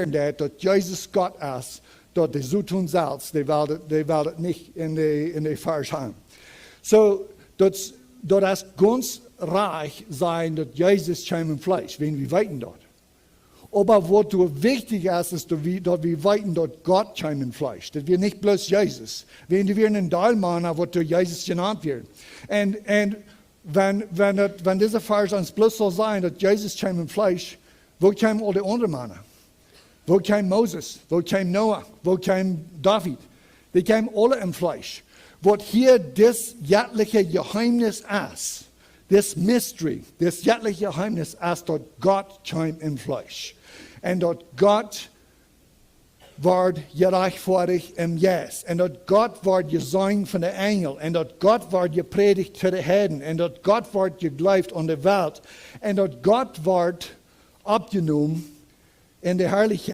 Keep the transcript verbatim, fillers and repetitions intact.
deit, daut Jesus Gott es, daut de Soton selfst, dee well daut, dee well daut nich en de, en de Varsch han. Soo, daut, daut es gaunz rajcht sajen, daut Jesus kjeem em Fleesch, wan wie weeten daut. Oba waut doa wichtich es, es daut wie, daut wie weeten, daut Gott kjeem em Fleesch. Daut wia nich bloos Jesus. Wan doa wieren een Deel Mana, waut doa Jesus jenant wieren. Un, un wan, wan daut, wan dise Varsch ons bloos saul sajen, daut Jesus kjeem em Fleesch, woo kjeemen aul de aundre Mana? Woo kjeem Moses? Woo kjeem Noah? Woo kjeem David? Dee kjeemen aule em Fleesch. Waut hia dit jettliche Jeheemnis es, this mystery, dit jettliche Jeheemnis es, daut Gott kjeem em Fleesch. Un daut Gott wort jerajchtfoadicht em Jeist. Un daut Gott wort jeseenen von de Enjel. Un daut Gott wort jeprädicht to de Heiden. Un daut Gott wort jegleeft aun de Welt. Un daut Gott wort oppjenomen en de Harlichkjeit.